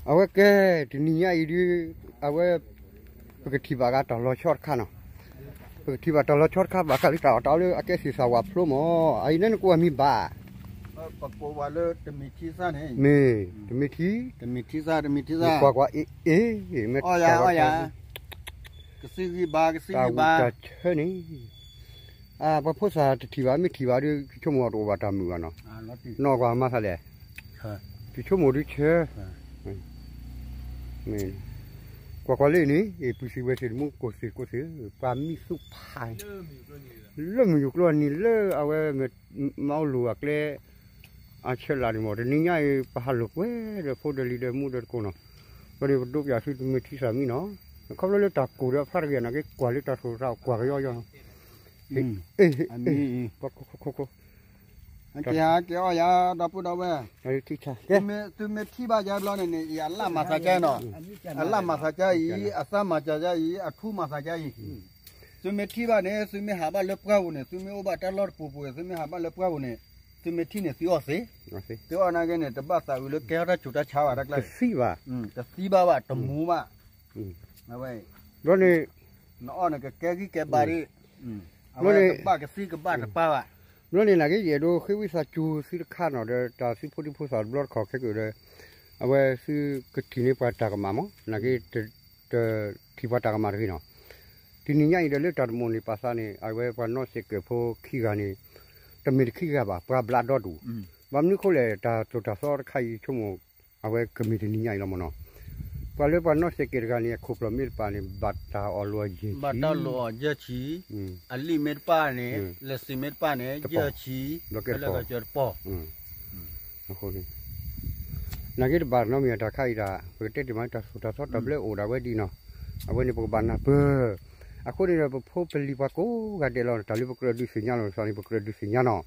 အဝဲကဲ တနံၤညါအံၤဒုး အဝဲ ပကထံၣ်ဘၣ်ဂ့ၤတၢ်လီၤဆီတခါနီၤ, ပကထံၣ်ဘၣ်တၢ်လီၤဆီတခါ ဘၣ်ဃးလၢတၢ်အီၣ်တၢ်အီလၢအကဲသ့ၣ်သၣ်ဝးဖျိမး, အအံၤန့ၣ်နကိးဝဲမံၤဘၣ်, ပကိးဝဲလၢတမ့ၢ်ထံသၣ်န့ၣ်, မ့ၢ်တမ့ၢ်ထံ, တမ့ၢ်ထံသၣ် တမ့ၢ်ထံသၣ်, ကွၢ်ကွၢ်အ့ၣ်အ့ၣ်, မ့ၢ်အီၣ်ယၤ အီၣ်ယၤ, ကသံဂံၢ်ဘါ ကသံဂံၢ်ဘါ, တၢ်အူတၢ်ဆၢန့ၣ် ပှၤဖိသၣ်တထံၣ်ဘၣ် မ့ၢ်ထံၣ်ဘၣ်ဒီး ဆိကမိၣ်အီၤတအိၣ်ဘၣ်တၢ်မုာ်ဘၣ်နီၤ, နီၢ်ကွၢ်မၤသးလဲၣ်, ယဆိကမိၣ်ဒုးဆၢ, ကွၢ်ကွၢ်လၢန့ၣ် ပုၢ်သ့ၣ်ဝဲၢ်သ့ၣ်တမူ ကိၢ်သ့ၣ်ကိၢ်သ့ၣ် ပှၤမံသူၣ်ဖး လၢမုၢ်ယူၢ်ကျိအနံၤလၢအဝဲ မၤအီၣ်လိာ်အကျဲ အဆၢလၢ်န့ၣ်မ့ၢ် တနံၤညါအံၤ ပဟးလိာ်ကွဲဒီးဖိဒီးလံၤဒီးမူဒီးတကိးနီၤ, ဒီးန့ၣ်ပဒိးပၠးသုတမ့ၢ်ထံသၣ်မံနီၤ, ခီဖျိလၢတၢ်ကိၢ်ဒီးအဖျါတဂ့ၤ နာ်က့ကွၢ်လၢတၢ်ဆိၣ်တၢ်ကွၢ်ကယီယီနီၤ, ခိၣ်ခိၣ်ခိၣ်ခိၣ်, ကဲအီၣ်ယၤ ဒီပုၢ်ဒီဝဲၢ်, သုမ့ၢ်ထံၣ်ဘၣ်ယၤဘျီန့ၣ်န့ၣ် အလၢ်မၤသးကါနီၤ, အလၢ်မၤသးကါအံၤ အသၣ်မၤသးကါအံၤ အထူမၤသးကါအံၤ, သုမ့ၢ်ထံၣ်ဘၣ်န့ၣ် သုမ့ၢ်ဟးဘၣ်လၢပှၢ်ပူၤန့ၣ် သုမ့ၢ်အိၣ်ဘၣ်တၢ်လီၢ်တပူၤပူၤ သုမ့ၢ်ဟးဘၣ်လၢပှၢ်ပူၤန့ၣ် သုမ့ၢ်ထံၣ်န့ၣ် သုအီၣ်သ့, သုအီၣ်နာ်က့န့ၣ် တဘၣ်သးအုးလၢကဲထီၣ်တၢ်ဆူးတၢ်ဆါဘၣ်တၢ်ကျါ, တသံဘၣ်ဘၣ် တမူဘၣ်, အဝဲ, ဘျီန့ၣ် နအီၣ်န့ၣ်ကကဲဂံၢ်ကဲဘါဒ်, အဝဲကဘၣ်ကသံကဘၣ်တပၢ်ဘၣ်, ဘျီန့ၣ် နာ်က့ယအဲၣ်ဒိးဃ့ဝံသးစူၤသုတခါနီၤ ဒီးတၢ်သုဖိဒံဖိသၣ်တဘျီတခီၣ်ခဲကၢၣ်ဒီး အဝဲသုကထံၣ်န့ၢ်ပှၤတၢ်ကမၣ်မး နာ်က့ တထံၣ်ပှၤတၢ်ကမၣ်တဂ့ၤနီၤ, တနံၤညါအံၤဒီးလၢတၢ်တမိၣ်န့ၣ်ပာ်သးန့ၣ် အဝဲပှၤနီၣ်စဲးကဲးဖိခံဂၤန့ၣ် တမ့ၢ်တခံဂၤဘၣ် ပှၤဘျးဒီတူၣ်, ဘၣ်မနုၤအဃိလဲၣ် တၢ်သိၣ်တၢ်သီတခါအံၤဆိကမိၣ် အဝဲကမ့ၢ်တနံၤညါအံၤလီၤမ့ၢ်နီၤ, ပှၤလၢပှၤနီၣ်စဲးကဲးတဂၤန့ၣ် အခိၣ်ဖျီၣ်မ့ၢ်တပာ်န့ၣ် ဘၣ်တၢ်အီၣ်လိာ်အယဲၢ်ဆံ, ဘၣ်တၢ်လိာ်အီၤယဲၢ်ဆံ, အလံာ်မ့ၢ်တပာ်န့ၣ် လၢစံာ်မ့ၢ်တပာ်န့ၣ် ယဲၢ်ဆံ, ဘျီကဲတပီၢ်, အဃိန့ၣ် နာ်က့တဘၣ်နီတမံၤအတၢ်ခါအံၤဒၣ် ပကတဲတ့ၢ်မးတၢ်သိၣ်တၢ်သီတၢ်ဘျၢအိၣ်ဒၣ်ဝဲဒ်နီၤ, အဝဲန့ၣ်ပကဘၣ်နၢ်ပၢၢ်, အဃိန့ၣ်ဒီးပဖိပလံၤပှၤကိးဂၤဒဲးလီၤ တၢ်လၢပကြၢးဒုးသ့ၣ်ညါလီၤ ပသးန့ၣ် ပကြၢးဒုးသ့ၣ်ညါနီၤ,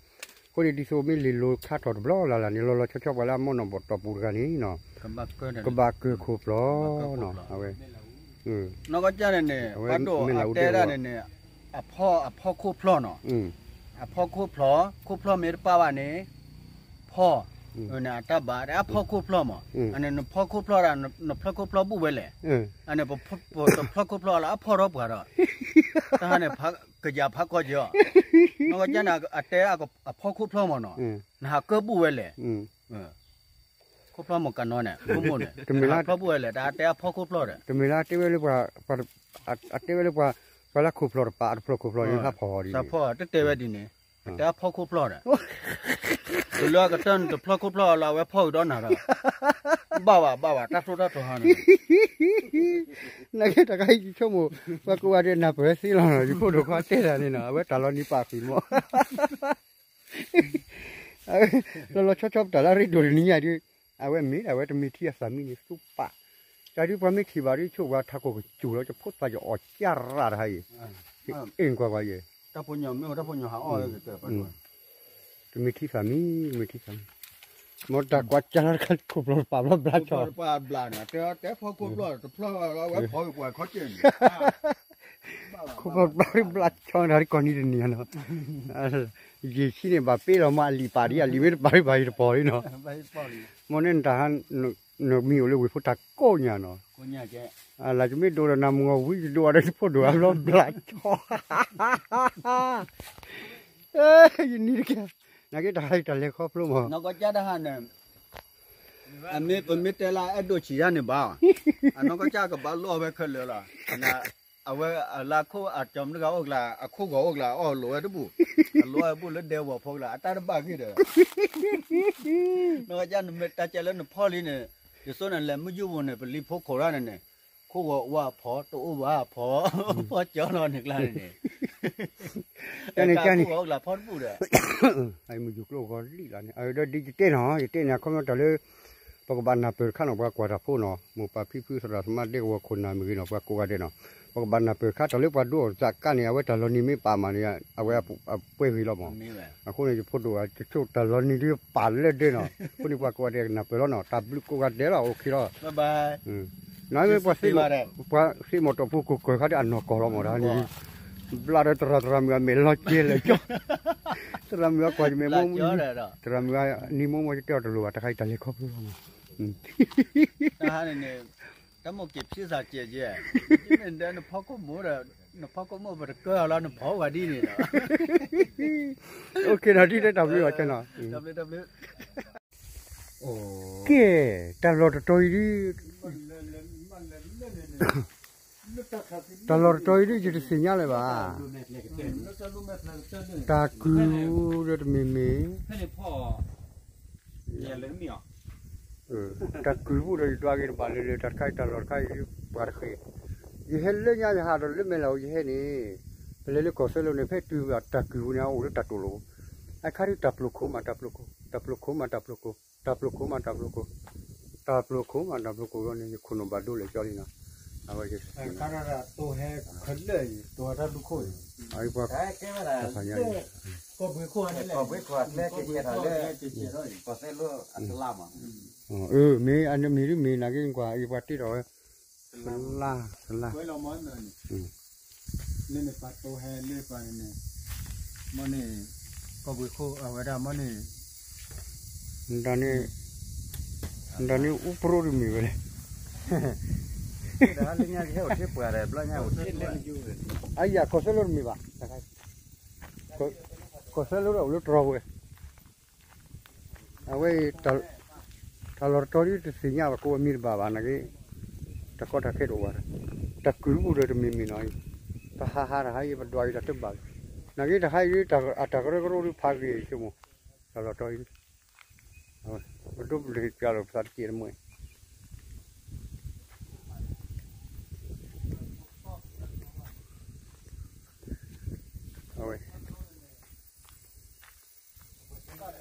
အဃိန့ၣ်ဒ်သိးမ့ၢ်လ့ၢ်လိၤခါထီၣ်တဘျီလၢ်လၢ်န့ၣ် လီၤလီၤဆီဆီပှၤလၢအမီၢ်နီၢ်ဘီၣ်တီၢ်ပူၤတဂၤန့ၣ်နီၤ, ကဘၣ်ကၢခိၣ်ဖျီၣ်နီၤ, အဝဲ နီၢ်ကီၢ်ကၠၢန့ၣ်န့ၣ် ပှၤဒိၣ်အတဲဒၣ်န့ၣ်န့ၣ် အဖီ အဖီခိၣ်ဖျီၣ်နီၤ, အဖီခိၣ်ဖျီၣ် ခိၣ်ဖျီၣ်မ့ၢ်တပာ်ဘၣ်န့ၣ် ဖီ န့ၣ်အတၢ်ဘၣ် အဖီခိၣ်ဖျီၣ်မး, အန့ၣ်နဖီခိၣ်ဖျီၣ်ဒၣ် နဖျီခိၣ်ဖျီၣ်ဘူၣ်ဝဲလဲၣ်, အန့ၣ် တဖျီခိၣ်ဖျီၣ်လၢအဖီထီၣ်ပှၤဒီး တၢ်ဟါန့ၣ် ကယၤဖးကီၢ်က့ၤအီၤ, နီၢ်ကီၢ်ကၠၢန့ၣ် အတဲအဖီခိၣ်ဖျီၣ်မးနီၤ, နဟးကၢဘူၣ်ဝဲလဲၣ် ခိၣ်ဖျီၣ်မ့ၢ်ကနီၤန့ၣ် ခိၣ်မိၣ်န့ၣ် တမ့ၢ်လၢ ဖျီၣ်ဘူၣ်ဝဲလဲၣ် တၢ်တဲအဖီခိၣ်ဖျီၣ်ဒီး တမ့ၢ်လၢတဲဝဲလၢပှၤ အတဲဝဲလၢပှၤ ပှၤလၢခိၣ်ဖျီၣ်တပာ် အတဖျီခိၣ်ဖျီၣ်န့ၣ် သးဖီအီၤဒ်န့ၣ် သးဖီတတဲဝဲဒ်န့ၣ် အတဲအဖီခိၣ်ဖျီၣ်ဒီး တုၤလၢအကတၢၢ်န့ၣ် တဖျီခိၣ်ဖျီၣ်လၢအဝဲဖီအုးဒီးနၤဒီး ဘၣ်ဘၣ် ဘၣ်ဘၣ် တၢ်သိၣ်တၢ်သီဟါန့ၣ် နကဲတၢ်ခါအံၤယဆိကမိၣ် ပှၤကိးဂၤဒဲးနၢ်ပၢၢ်သ့လီၤနီၤ ယဖိဒိၣ်ခွါတဲတၢ်န့ၣ်နီၤ အဝဲတၢ်လီၤနံၤပာ်ဃုာ်မး လီၤလီၤဆီဆီပတၢ်လၢအရ့ဒိၣ်တနံၤညါဒုး အဝဲမ့ၢ်ဒၣ်ဝဲတမ့ၢ်ထံအသၣ်မံန့ၣ်သူပာ် တၢ်ဒုးပှၤမ့ၢ်ထံၣ်ဘၣ်ဒုးဆိၣ်ပှၤထးခိၣ်ကစူၤလီၤ ယဖိသၣ်ယအီၣ်ကၢ်ရၣ်တဟါအံၤ အ့ၣ်ကွၢ်ကွၢ်ယဲ တၢ်ဖိညိၣ်မ့ၢ်တၢ်ဖိညိၣ်ဟးအီၣ် တမ့ၢ်ထံသၣ်မံ တမ့ၢ်ထံသၣ်မံ မ်တၢ်ကွၢ်ကၢ်လီၤတခါ ခိၣ်ဖျီၣ်ပာ်ဘျီဘျါဆီ ဘျါန့ၣ် တဲတဲဖီခိၣ်ဖျီၣ် တဖျီၣ်ဝဲဖီဝဲပှၤခီကဲၣ်န့ၣ် ခိၣ်ဖျီၣ်ဘျါဘျါဆီတၢ်ကီၢ်နံၤတနံၤနီၤ ယံာ်ဆံန့ၣ်ဘၣ်ပ့လီၤမးအလံာ်ပာ်ဒ်အလံာ်မ့ၢ်တပာ်ဒ်ဘၣ်ယတပီၢ်လံနီၤ မ်န့ၣ်နတၢ်ဟါ နမံၤအိၣ်လၢဝ့ၢ်ဖိတၢ်ကိးညါနီၤ လၢယမ့ၢ်ဒိဒီးနၤမုၢ်ဂီၤဝံၤယဒိဒီးယဖိဒိၣ်အါဘျီ ဘျါဆီ ယနံၤတကဲ နာ်က့တၢ်ဟါတၢ်လဲၤခီဖျိမး နီၢ်ကီၢ်ကၠၢတဟါန့ၣ် အမ့ၢ်ပမ့ၢ်တဲလၢအအဲၣ်ဒိးဆံးယါန့ၣ်ဘၣ် အနီၢ်ကီၢ်ကၠၢကဘၣ်လိၣ်ဝဲခဲလၢာ်လီၤ အဝဲအလၢခိၣ်အကၠီမတဂၤအိၣ်ကျါ အခိၣ်ဂီၤအိၣ်ကျါ အီၣ်လိာ်ဝဲတဘူၣ် အလိာ်ဝဲဘူၣ်လၢဒဲဝီၤဖိကျါ အတၢ်တဘၣ်ဂ့ၢ်ဒီး နီၢ်ကီၢ်ကၠၢနမ့ၢ်တၢ်ကဲလၢနဖီလံန့ၣ် ယဆိန့ၣ်လဲၤမုၢ်ယုၢ်ပူၤန့ၣ် ပလံၤဖိခိးတၢ်န့ၣ်န့ၣ် ခိၣ်ဂီၤအိၣ်အဖီ တအိၣ်ဘၣ်အဖီ ဖီကၠီလီၤန့ၣ်ကျါန့ၣ်န့ၣ် တၢ်န့ၣ်ကၢ်န့ၣ် ခိၣ်ဂီၤအိၣ်ကျါဖီတဘူၣ်ဒီး မုၢ်ယူၤကျိဂီၤလံလီၤန့ၣ် အဒီးဒ်ယတဲနီၤ ယတဲန့ၣ် အခီပညီတၢ်လၢ ပကဘၣ်နၢ်ပၢၢ်တခါနီၤ ပှၤကွၢ်တၢ်ဖိနီၤ မိၢ်ပၢ်ဖံဖုသရၣ်သမါဒဲကဝီၤခိၣ်နၢ်မ့ၢ်ဂ့ၤနီၤ ပှၤကိးဂၤဒဲးနီၤ ပကဘၣ်နၢ်ပၢၢ်တခါ တၢ်လၢပှၤဒိးအီၣ်သးကါန့ၣ် အဝဲတၢ်လီၤနံၤမ့ၢ်ပာ်မးန့ၣ် အဝဲအပှဲၤဂ့ၤလီၤမး အဃိန့ၣ် ယဖိဒိၣ်အတဆိၣ်တၢ်လီၤနံၤဒုးပာ်လၢဒဲနီၤ အဃိန့ၣ် ပှၤကိးဂၤဒဲးကနၢ်ပၢၢ်လီၤနီၤ တၢ်ဘျုးကိးဂၤဒဲးလီၤ အိၣ်ခ့လီၤ နမ့ၢ်ပှၤ သ့ၣ်မီၢ်တီၢ်ဖိကိၢ်ကၢၤခါဒ်အနီၢ်ကီၢ်လီၤမး တၢ်န့ၣ် ဘျါဒီးသရၣ်သရၣ်မုၣ်အမဲာ်လီၤကဲလၢာ်ကၠီ သရၣ်မုၣ်အကွၢ်ယမဲာ်မိၢ်မိၢ် သရၣ်မုၣ်အနံၤမိၢ်မိၢ် ယတဲအီၤတလိၣ်ဘၣ် တခါအံၤတၢ်လဲၤခီဖျိလီၤမး တၢ်ဟါန့ၣ်န့ၣ် တၢ်မိၣ်က့ၤဖံးစၢ်ကဲးကဲး, မ့ၢ်ဒီးနဖီခိၣ်မိၢ်ဒီး နဖီခိၣ်မိၢ်ပတကၢၢ်အီၤလီၤ နဖီဝဲဒ်န့ၣ်ဒီး အိၣ်ခ့နီၤ ဒ်တဲတၢ်ဘျုးအီၤကနီၤ, တၢ်ဘျုးတၢ်ဘျုး, ကဲ တၢ်လီၢ်တတီၤအံၤဒ် တၢ်လီၢ်တတီၤအံၤဒ် ယတသ့ၣ်ညါလၢၤဘၣ်, တၢ်ကုၢ်ဒီးတမ့ၢ်မ့ၢ် တၢ်ကုၢ်ပူၤဒီးယဒွးက့ၤတဘၣ်လၢၤလၢၤ တၢ်တခါအံၤ တၢ်လီၢ်တခါအံၤ ပှၤတဃ့ၢ်, ယဟဲလၢညါယဟးဒီးလၢမဲာ်လီၤ ယဟဲန့ၣ် ပလဲၤလၢကီၢ်စဲလိၤန့ၣ် ဖဲတုၤဘၣ်တၢ်ကုၢ်ပူၤန့ၣ် အအိၣ်လၢတၢ်တိာ်လိၤ, အခါဒ်တၢ်ပျိၤခိၣ်မး တၢ်ပျိၤခိၣ် တၢ်ပျိၤခိၣ်မး တၢ်ပျိၤခိၣ် တၢ်ပျိၤခိၣ်မး တၢ်ပျိၤခိၣ်, တၢ်ပျိၤခိၣ်မး တၢ်ပျိၤခိၣ်န့ၣ် ယခိၣ်နူာ်ဘၣ်ဒိလၢာ်ကၠီလံနီၤ, အဝဲ တိၤဟဲခလၢၢ်အံၤ တိၤဟဲတၢ်လူၢ်ခိၣ်အံၤ, အံၤပှၤ တၢ်ဖးညါအံၤ ကီၢ်ဘှံးခိၣ်ဟဲလၢ ကီၢ်ဘှံးခိၣ်ဟဲလၢ ကီၢ်စဲလိၤအတလါမး, အၢ မ့ၢ်အမ့ၢ်ဒ်မ့ၢ်နာ်က့ကွၢ် အံၤပှၤတ့ထီၣ်ဝဲ တလါ တလါ လၢန့ၣ်ပှၤတိၤဟဲလၢပှၤန့ၣ် မ့ၢ်န့ၣ် ကီၢ်ဘှံးခိၣ်အဝဲဒၣ်မ့ၢ်န့ၣ် ဒ်န့ၣ် ဒ်န့ၣ် အူပရိဒ်မ့ၢ်ဝဲလဲၣ် အံၤ ကီၢ်စဲလိၤတမ့ၢ်ဘၣ် ကီၢ်စဲလိၤဒီးအိၣ်လၢတရီဝဲ အဝဲအံၤ တၢ်လီၢ်တတီၤဒ်တသ့ၣ်ညါဘၣ် ကိးအမံၤတဘၣ်ဘၣ် နာ်က့ တၢ်ကီတၢ်ခဲတအိၣ်ဘၣ် တၢ်ကုၢ်ပူၤဒီးတမ့ၢ်မ့ၢ်နီၤအံၤ ပဟးဟးတဟါအံၤ ပဒွးအံၤတၢ်တဘၣ်လီၤ နာ်က့တဟါအံၤ အတၢ်ကရၢကရိဒ်ဖးဂ့ၤဆိကမိၣ် တၢ်လီၢ်တတီၤအံၤ ပဒိပဒ့ၣ်ပျၢ်လီၤပသးတက့ၢ်တမံၤ အဝဲ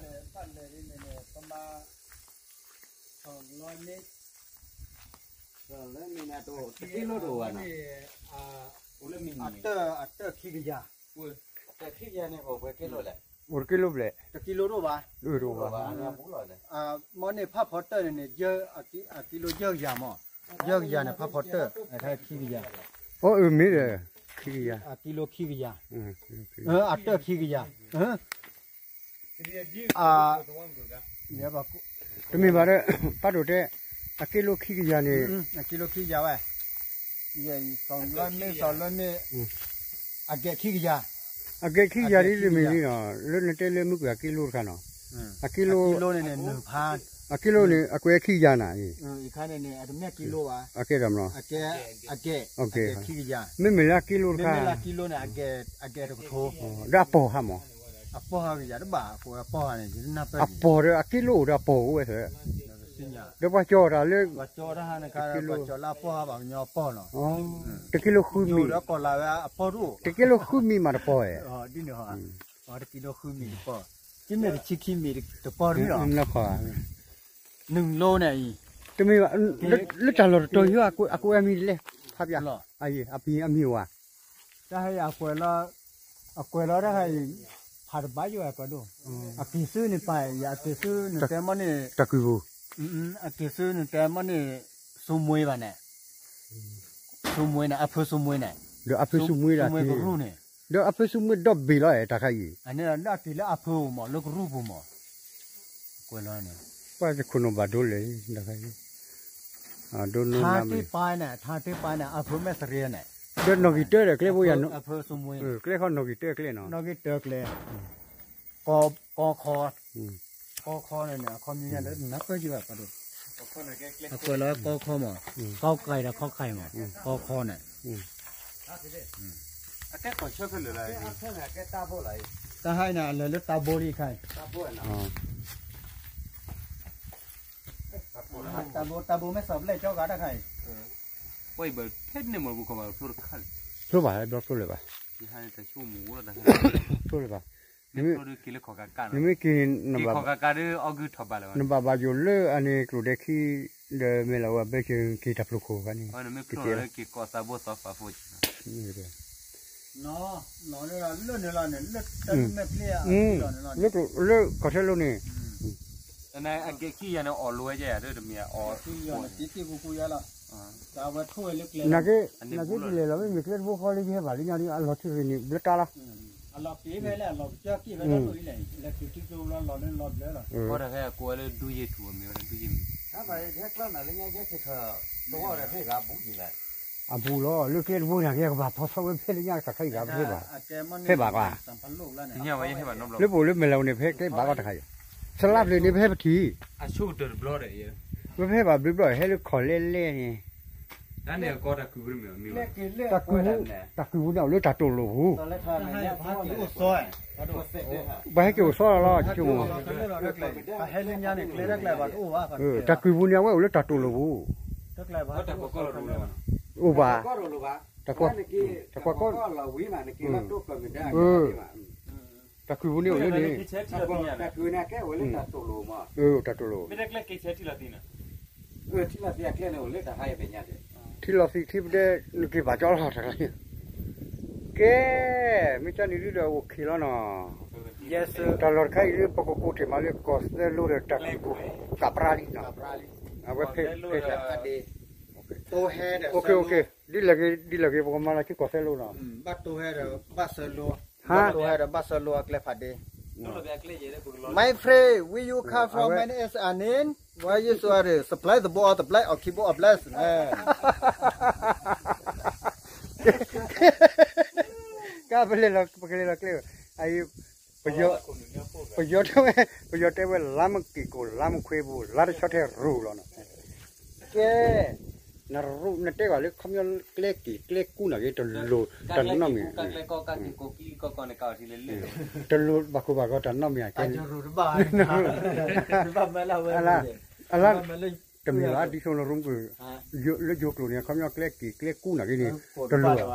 လၢမ့ၢ်န့ၣ်တက့လိၣ်တအိၣ်ဘၣ်နီၤ အတၢၢ် အတၢၢ်ခံကယၤ အိၣ်တက့လိၣ်ဘျဲၣ် တက့လိၣ်တအိၣ်ဘၣ် တအိၣ်ဘၣ် မ့ၢ်န့ၣ်ဖးဖီတၢၢ်န့ၣ်န့ၣ် အက့လိၣ်ယဲၢ်ကယၤမး ယဲၢ်ကယၤန့ၣ် ဖးဖီတၢၢ် ခံကယၤ အိၣ်အၢမ့ၢ်ဒီး ခံကယၤ အက့လိၣ်ခံကယၤ အတၢၢ်ခံကယၤ တမ့ၢ်ဘၣ်ဒီး ပာ်ဒိၣ်တဲ အက့လိၣ်ခံကယၤန့ၣ် အက့လိၣ်ခံကယၤဝဲ စီၤလၢမ့ၢ် စီၤလၢမ့ၢ် အကဲခံကယၤ အကဲခံကယၤဒ်တမ့ၢ်န့ၣ်နီၤ လၢနတဲလၢမုၢ်ကွံာ်အက့လိၣ်တခါနီၤ အက့လိၣ် အက့လိၣ်န့ၣ် အကွဲးခံကယၤနၤအံၤ အကဲဒီးမနီၤ မ့မ့ၢ်လၢအက့လိၣ်တခါ ဒီးအပီၢ်ဟးမး အပီၢ်ဒီးအက့လိၣ်အိၣ်ဒီးအပီၢ်အိၣ်ဝဲသၢ ဒီးပှၤကၠီတၢ်လၢ တက့လိၣ်ဃုမံၤ တက့လိၣ်ဃုမံၤမးတပီၢ်ဧါ တက့လိၣ်ဃုမံၤမးတပီၢ်ဧါ တမ့ၢ်တဆံခံမံၤတပီၢ်တမ့ၢ်လီၤ နုာ်လိန့ၣ်အံၤ တမ့ၢ်ဘၣ် လၢတၢ်လီၢ်တတီၤယိ အကွဲးအမံၤလဲၣ် ဖးပျၢ် အမံၤဝဲ တၢ်ဟဲအံၤ အကွဲးလီၤတၢ်ဟဲအံၤ ဖးတဘၣ်ယိ အကွဲးဒိၣ် အက့ၤဆူန့ၣ်ပာ် အက့ၤဆူနတဲမ့ၢ်န့ၣ် တၢ်ကုၢ်ပူၤ အက့ၤဆူနတဲမ့ၢ်န့ၣ် စိမွ့ဘၣ်န့ၣ် စိမွ့န့ၣ် အဖၢစိမွ့န့ၣ် ဒီးအဖၢစိမွ့ဒၣ်က့ၤ ကရူၢ်န့ၣ် ဒီးအဖၢစိမွ့ဒီဘ့ၣ်လီၤအဲၣ်တၢ်ခါအံၤ အန့ၣ်ဒီးအက့ၤလၢအဖၢပူၤမး လၢကရူၢ်ပူၤမး ကွဲးလီၤန့ၣ် ပှၤကခိၣ်နူာ်ဘၣ်ဒိလၢ တၢ်ခါအံၤ ထါတ့ၢ်ပၢ်န့ၣ် ထါတ့ၢ်ပၢ်န့ၣ် အဖၢမဲာ်သရ့န့ၣ် ဒီးနီၣ်ဂံၢ်တၢဒီးကျဲဖိယၤ အဖၢစိမွ့ ကျဲခီနီၣ်ဂံၢ်တၢကျဲနီၤ နီၣ်ဂံၢ်တၢကျဲ ကီခီ ကီခီန့ၣ်န့ၣ် အခီပညီညါဒီး နၢ်ပၢၢ်ကံဘၣ်ပှၤဒိၣ် အကွဲးလီၤကီခီမး ကီကဲဒီးခီကဲမး ကီခီန့ၣ် တၢ်ဟဲအံၤန့ၣ် အလၢာ်လၢတၢ်ဘိလံခါအံၤ တၢ်ဘိ တၢ်ဘိမဲာ်စီၤဘျဲၣ်ကၠီဂၤတၢ်ခါအံၤ ဖျိဘၣ် ဘျီဖျိလၢၤဘၣ် ဖျိလၢၤဘၣ် နမ့ၢ်က့ၤန့ၣ် နဘၣ်ဘၣ်ယိၣ်လၢအန့ၣ် ကျိၣ်ဒဲခံ ဒီးမဲာ်လီၤဝဲဘဲက့ၤတၢ်ဖျိခိၣ်ခါန့ၣ် တကဲ လၢကီၢ်ထဲလိၤန့ၣ် နာ်က့ နာ်က့ဒ်လဲၣ်လီၤ မ့မ့ၢ်ကျဲတဘိဃီလၢယဟဲဘၣ်လၢညါဒ် အလီၤထံရ့ၣ်န့ၣ် ဘျၢတၢ်လီၤ လီၤက့ၤဖဲလဲၣ် လီၤက့ၤဖဲလဲၣ် လီၤဘျၢလီၤ အဝဲဒၣ်ဟဲအကိးဝဲလၢဒူယ့ၢ်ထူၣ် မ့ၢ်ဝဲဒၣ်ဒူယ့ၢ်မံၤ ဟဲကျီနၤလၢညါယဲက့ၤထီၣ် တဝီဒီးဖဲဂၤဘူးယံၤလဲၣ်. အဘူးလီၤ လၢကျဲတဘိန့ၣ် ကဘၣ်ဖီဆီဝဲဖဲလၢညါတခါအံၤဂၤဖဲဘၣ်, ဖဲဘၣ်ကွၢ်, လၢပအိၣ်လၢမဲာ်လီၤန့ၣ် ဖဲကျဲဘၣ်ကီတခါအံၤ, ဆလါပျၢၤန့ၣ် ဖဲပထံၣ်, ဝဲဖဲဘၣ်ဘျုးဘျီဒီး ဟဲလၢခီၣ်လဲလဲန့ၣ် တၢ်ကုၢ်ပူၤန့ၣ် အိၣ်လၢတၢ်တိာ်လိာ်ပူၤ, ပှၤဟဲက့ၤအိၣ်စီလီၤ ဆိကမိၣ်, တၢ်ကုၢ်ပူၤန့ၣ် အဝဲအိၣ်လၢတၢ်တိာ်လိာ်ပူၤ, အိၣ်ဘၣ်, တၢ်ကွၢ်ကီ, တၢ်ကုၢ်ပူၤန့ၣ်အိၣ်လၢန့ၣ်, တၢ်တိာ်လိာ်, ထံလီၤသံးထံပတဲ နက့ၤဘၣ်ကၠီလီၤတၢ်, ကဲ, မ့ၢ်ကၠီနံၤဒုဒီးအိၣ်ခံးလီၤနီၤ, တၢ်လီၢ်တခါအံၤဒု ပကကိးတ့ၢ်မးလၢကီၢ်သဲလိဒီးတၢ်ကုၢ်ပူၤ, ကးပြါလံ, အဝဲဖဲ, ဖဲ, ဒ်လဲၣ်ဂ့ၤ ဒ်လဲၣ်ဂ့ၤ ပကမၤလီၤဆူကီၢ်သဲလိနီၤ, ဘၣ်တိၢ်ဟဲဒီးဘၣ်ဆၢလိ, ဟါ, ဘၣ်တိၢ်ဟဲဒီးဘၣ်ဆၢလိအကျဲဖးဒ့, My friend, where you come from? My name is Anin. Why you so hurry? Supply the ball of the black or keyboard of black? ကပလဲၤလီၤ ပကလဲၤလီၤကျဲ, ပယီၤတဲဝဲ ပယီၤတဲဝဲ လါမက့ၤကိၢ် လါမခွဲဘူး လါတဆီထဲရူၤလီၤနီၤ, ကဲ, နရူၤ နတဲဘၣ်လၢခီပညီကျဲက့ၤ ကျဲကူနၤက့ၤ တလိၣ်တၢ်နီတမံၤ, တလိၣ်ဘၣ်ခိၣ်ဘၣ်ဂီၤတၢ်နီတမံၤ, အလါ, တမ့ၢ်ဘၣ် ဒ်သိးနရူၤမုၢ်, လၢယိၤကျိာ်န့ၣ် ခီပညီကျဲက့ၤ ကျဲကူနၤက့ၤန့ၣ် တလိၣ်,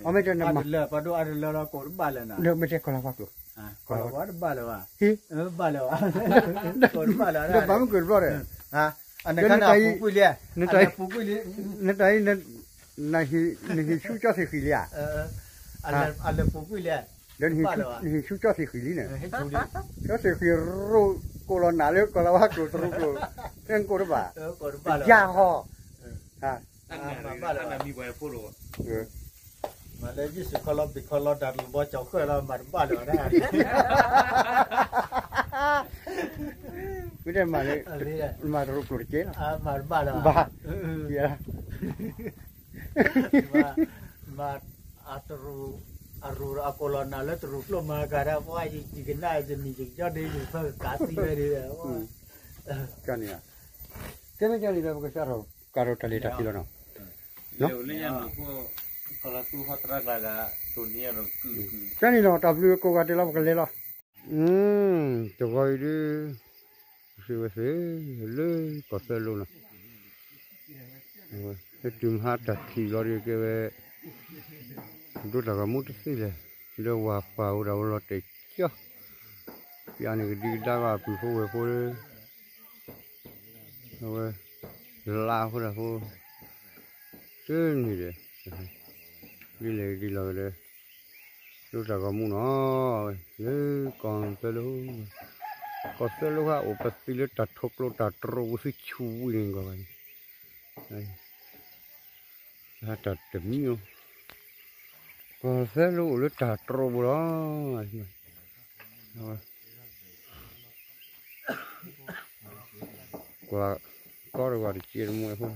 အမ့ၢ်တဲနမၤ, မ့ၢ်တဲကီၢ်လၤဝါကျိာ်, ကီၢ်လၤဝါ, ဟ့ၣ်, ဘၣ်မုၢ်ကၢၢ်တဘျီဒီး, နတၢ်အံၤ, နဟ့ၣ်ဆူကၠီသ့ၣ်ဃံလံဧါ, ဒီးနဟ့ၣ်ဆူကၠီသ့ၣ်ဃံလံန့ၣ်, ကၠီသ့ၣ်ဃံရိၤကိးလီၤနၤလၢကီၢ်လၤဝါကျိာ်တရူးကျိာ်, ကဲကိးတဘၣ်, ယၤဟီ, မ့ၢ်တဲမၤလၢ မၤတရူးကျိာ်တကဲလီၤ, ဘၣ်, မၤ, အရူၤအကိးလီၤနၤလၢတရူးကျိာ်မၤကၤဒၣ် ပှၤယကနၣ်ယနံၤယကီၢ်ဒ်ယဖၢကကးသံဝဲဒၣ်, ကန့ၣ်, ကဲမ့ၢ်ကန့ၣ်ဒီး ပကစးထီၣ်ကၤထီၣ်တၢ်လံၤတၢ်ခံလီၤနီၤ, ကန့ၣ်နီၤ တၢ်ဘျုးကိးဂၤဒဲးလီၤ ပကလဲၤလီၤ, တဂီၤအံၤဒုး, စံးဝဲသ့ၣ်, လၢကီၢ်သဲလိနီၤ, ဟဲတုၤမဟါတၢ်ခံးလီၤဒုးကဲဝဲ, ဒိတၢ်ဂီၤမူတသ့လဲၣ်, လၢဝၤပာ်ဝဲဒၣ်ဝဲလီၤတဲာ်ကၠီ, ပျၢ်န့ၣ်ကဒံကဒါဘၣ်ပုၢ်ဖိဝဲၢ်ဖိလၢ အဝဲ, လါဖိဒၣ်ဖိ, တန့ၢ်ဒီး, ဒ်လဲၣ်ဒ်လဲၣ်ဒီး, ဒိတၢ်ဂီၤမူနီၤ, လၢကီၢ်သဲလိ, ကီၢ်သဲလိဟဲအိၣ်ပသံလၢတၢ်ထိၣ်ကျိတၢ်တြိာ်ပူၤသံဆူၣ်ဝံၤန့ၣ်ကီးဘၣ်န့ၣ်, တၢ်တမံၤ, ကီၢ်သဲလိအိၣ်လၢတၢ်တြိာ်ပူၤလီၤ, ကွၢ်ကီတဂၤတကဲတမူအဖိ,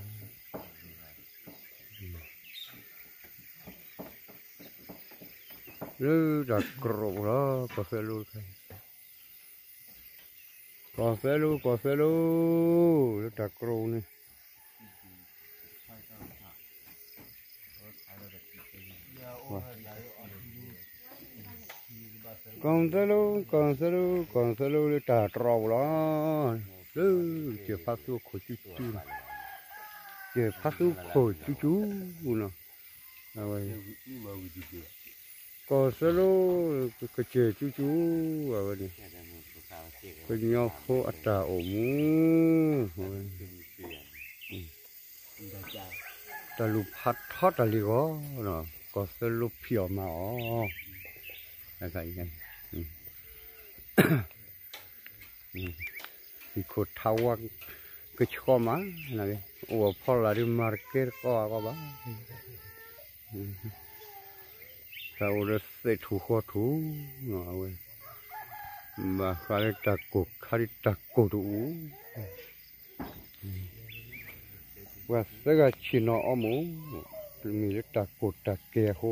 လၢတၢ်တြိာ်ပူၤလီၤ ကီၢ်သဲလိတခါ, ကီၢ်သဲလိ ကီၢ်သဲလိ, လၢတၢ်တြိာ်ပူၤန့ၣ် ကီၢ်သဲလိ ကီၢ်သဲလိ ကီၢ်သဲလိလၢတၢ်တြီပူၤလီၤ, လၢကစၢၢ်ဖးသူခိၣ်ကၠူကၠူ, ကစၢၢ်ဖးသူခိၣ်ကၠူကၠူနီၤ, အဝဲ, ကီၢ်သဲလိ, ကစၢၢ်ကၠူကၠူ, အဝဲန့ၣ်, ကညီဖိအတၢ်အိၣ်မူ, တၢ်လူၤဖးထီတၢ်လ့ၢ်ဂီၤ, ကီၢ်သဲလိဖံးအီၣ်မၤအီၣ်, ဟံၣ်ခိၣ်ထးဝါကဆှီမး, အိၣ်အဖီလာ်ဒ်မၤတကဲတကီအဂီၢ်ဘၣ်, တၢ်အိၣ်ဒီးသဲးထူၣ်ဃီထူၣ်, အဝဲ, ဘၣ်ဃးလၢတၢ်ကိၢ်ခါဒ်တၢ်ကိၢ်တအိၣ်, ပှၤသၢဂၤဆ့ၣ်နီၤအီမိၣ်, မ့ၢ်လၢတၢ်ကိၢ်တၢ်ကဲၤအဃိ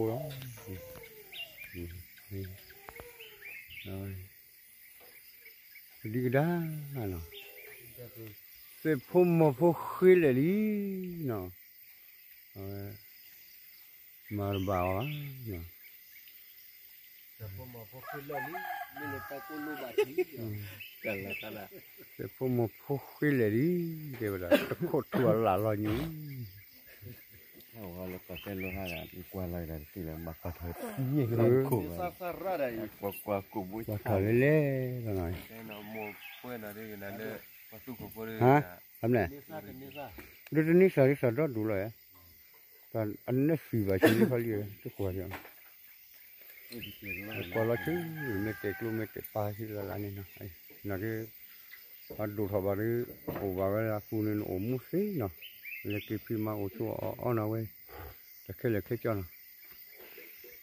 လီၤ. ဒ်ကဒါနီၤ, သ့ၣ်ဖိမီၤဖိဃ့လဲၣ်လံနီၤ, အဝဲ မၤတဘၣ်အီၤဘၣ်, သ့ၣ်ဖိမီၤဖိဃ့လဲၣ်လံ, တဲဝဲဒၣ် တခိးထူအလၢ်လီၤညူ, ကွၢ်လီၤ, ကွၢ်ထီၣ်လဲၣ်လဲၣ်လီၤ, ဟါ, ဒ်တန့ၢ်စၢ်ဒ်စၢ်ဒီဒူၣ်လီၤ, အနၢ်သံဘၣ်ဆံလံခီလံ, တကွၢ် ကွၢ်လီၤဆူ, မ့ၢ်တဲာ်ကျိမ့ၢ်တဲာ်ပာ်ဆံလၢ်လၢ်န့ၣ်နီၤ, နာ်က့ ပှၤဒိၣ်ထီၣ်ဘၣ်ဒီး အိၣ်ဘၣ်ဝဲဒၣ်ပူၤန့ၣ် နအိၣ်မူသ့နီၤ, လၢက့ၤဖံးမၤအိၣ်ဆိးအီၣ်အီနီၤဝဲ, တၢ်ခဲလၢာ်ခဲကၠီနီ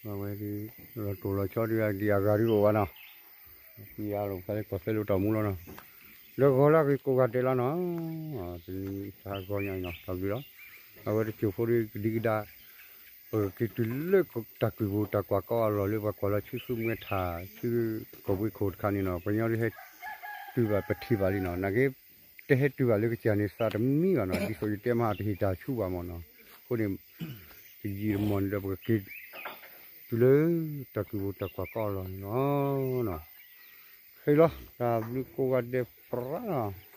ၤ, အဝဲဒ် လီၤတိၢ်လီၤဆီဒ်အဂၤဒ်အဂၤဒ်အိၣ်ဘၣ်နီၤ, ပယါလိာ်ဖးလၢကီၢ်သဲလိာ်တၢ်မူလီၤနီၤ, လၢဂီၤလၢအဂ့ၤကိးဂၤဒဲးလီၤနီၤ, တနံၤတၢ်ဂီၤညါအံၤနီၤ တၢ်ဘျုးလီၤ, အဝဲတစိၢ်ဖိဒ်ကဒံကဒါ ပကက့ၤတုၤလၢတၢ်ကုၢ်ပူၤတၢ်ကွၢ်ကီအလီၢ်လၢပှၤကွၢ်လီၤဆူဃုမွဲထၣ် ဆူကီၢ်ဘှ့ခိၣ်တခါန့ၣ်နီၤ, ပှၤကညီဒ်ဟဲတုၤဘၣ်ပထံၣ်ဘၣ်လံနီၤ, နာ်က့ တဟဲတုၤဘၣ်လၢကစၢ်န့ၣ်သးတမံဘၣ်နီၤ, ဒ်သိးယတဲမးတဟ့ၣ်တၢ်ဆူဘၣ်မ့ၢ်နီၤ, အဃိန့ၣ် တယံာ်တမီၢ်န့ၣ်ဒီးပကက့ၤ တုၤလၢတၢ်ကုၢ်ပူၤတၢ်ကွၢ်ကီအလီၢ်န့ၣ်လီၤ. ခဲအံၤလီၤ တၢ်ဘျုးကိးဂၤဒဲးပြးလီၤ.